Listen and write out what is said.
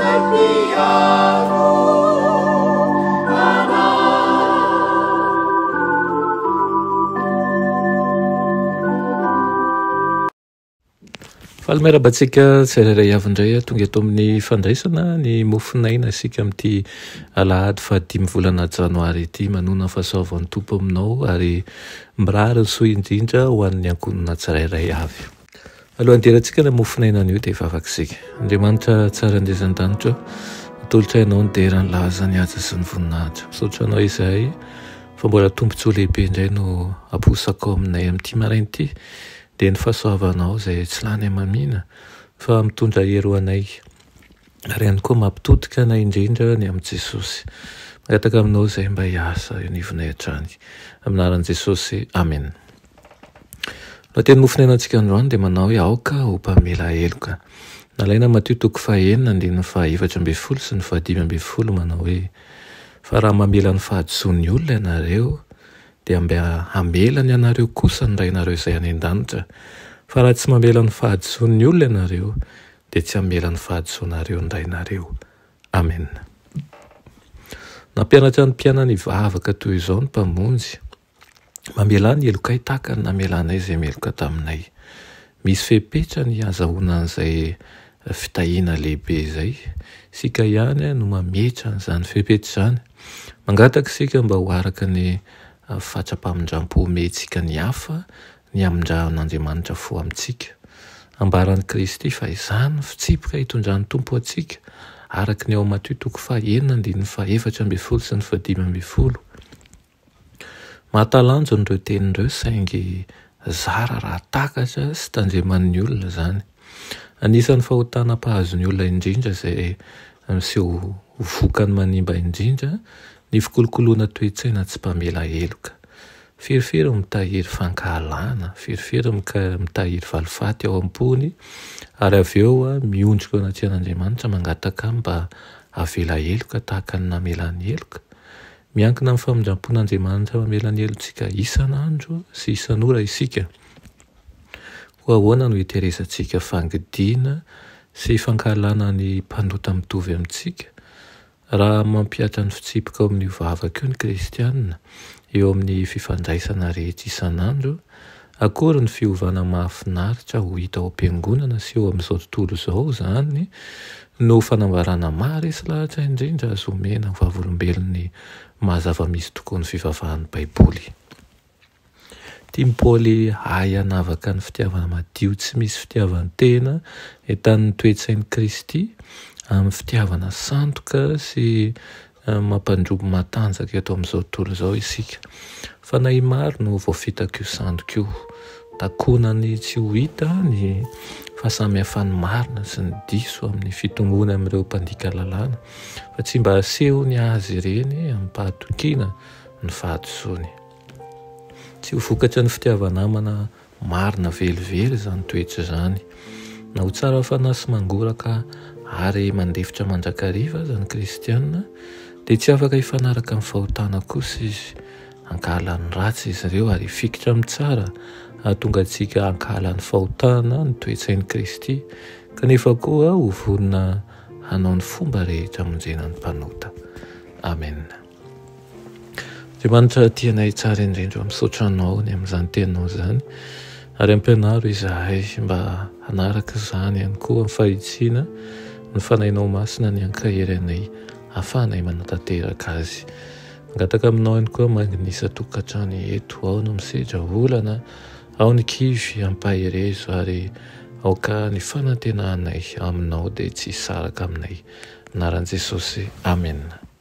izay mpiaro anay. Faly miarahaba antsika tsirairay avy indray tonga eto amin'ny fandraisana ny mofon'aina isika amin'ity alahady fahadimy volana janoary ity. Manona ny fahasoavan'ny Tompo aminao ary mirary ny soa indrindra ho an'ny ankohonana tsirairay avy. Alohan'ny hidirantsika ny mofon'aina anio dia hivavaka isika. Andriamanitra tsara indrindra an-danitra, atolotra Ianao ny dera, ny laza, ny haja sy ny voninahitra. Misaotra Anao izahay fa mbola tombontsoa lehibe indray no aposakao aminay amin'ity maraina ity. Dia ny fahasoavanao izay tsy lany hamamiana fa mitondra hery ho anay ary ihany koa mampitodika anay indrindra ny amin'i Jesosy. Mangataka aminao izay mba hiasa eo anivonay hatrany. Amin'ny anaran'i Jesosy, Amena. Lohateny mofon'ainantsika androany dia manao hoe aoka ho mpamela heloka. Nalaina Matio toko fahenina andininy faha-14 sy ny faha-15 manao hoe fa raha mamela ny fahadisoan'ny olona ianareo dia mba hamela ny anareo kosa ny Rainareo izay any an-danitra. Fa raha tsy mamela ny fahadisoan'ny olona ianareo, dia tsy hamela ny fahadisoanareo ny Rainareo. Amena. Nampianatra ny mpianany hivavaka toy izao ny Mpamonjy, Mamelà ny helokay tahaka ny namelanay izay meloka taminay. Misy fepetra ny hazahoana an'izay fitahiana lehibe izay. Isika ihany no mametra an'izany fepetra izany. Mangataka isika mba ho araka ny fatram-pamindram-po omentsika ny hafa ny hamindran'Andriamanitra fo amintsika. Ambaran'i Kristy fa izany no fitsipika itondran'ny Tompo antsika, araka ny ao Matio toko fahenina andininy faha-14 sy ny faha-15. Mahatalanjona ireo teny ireo saingy zara raha takatra sy tandreman'ny olona izany. Anisan'ny fahotana mpahazo ny olona indrindra izay miseho ho vokany manimba indrindra ny fikolokoloana toe-tsaina tsy mpamela heloka. Firifiry ny mitahiry fankahalana, firifiry ny mitahiry valifaty ao am-pony ary avy eo miondrika eo anatrehan'Andriamanitra mangataka mba havela heloka tahaka ny namelany heloka. Miankina amin'ny famindram-pon'Andriamanitra mamela ny helotsika isan'andro sy isan'ora isika. Koa ahoana no hiterezantsika fangidiana sy fankahalana ny mpanota mitovy amintsika? Raha mampihatra ny fitsipika ao amin'io vavaka io ny kristiana eo amin'ny fifandraisana rehetra isan'andro, Akory ny fiovana mahafinaritra ho hita ao am-piangonana sy eo amin'izao tontolo izao izany no fanambarana maharesy lahatra indrindra azo omena ho vavolombelon'ny maha zava-misy tokoa ny fivavahan'ny Baiboly. Tian'i Paoly hahay hanavaka ny fitiavana madio tsy misy fitiavan-tena entanin'ny toe-tsain'i Kristy amin'ny fitiavana sandoka sy Mampandrobo matanjaka eto amin'izao tontolo izao isika. Fanahy maro no voafitak'io sandoka io. Takonany tsy ho hita ny fahasamihafan'ny marina sy ny diso amin'ny fitomboany amin'ireo mpandika lalàna, fa tsy mba asehony azy ireny amim-pahatokiana ny fahadisoany. Tsy ho vokatry ny fitiava-namana Marina velively izany toetra izany. Na ho tsara fanahy sy mangoraka ary mandefitra mandrakariva aza ny kristiana, dia tsy afaka hifanaraka amin'ny fahotana kosa izy. Hankahala ny ratsy izy ireo ary hifikitra amin'ny tsara. Hahatonga antsika hankahala ny fahotana ny toe-tsain'i Kristy, kanefa koa ho vonona hanao ny fomba rehetra hamonjena ny mpanota. Amena. Andriamanitra tia anay tsara indrindra, misaotra Anao ny amin'izany teninao izany, ary ampianaro izahay mba hanaraka izany ihany koa amin'ny fahitsiana ny Fanahinao Masina ny hankahery anay hahafahanay manatanteraka azy. Mangataka aminao ihany koa magnisa tokantrano eto, ao no misedra olana, ao ny kivy, ampaherezo ary aoka ny fanantenanay aminao dia tsy hisaraka aminay. Anaran'i Jesosy, Amena.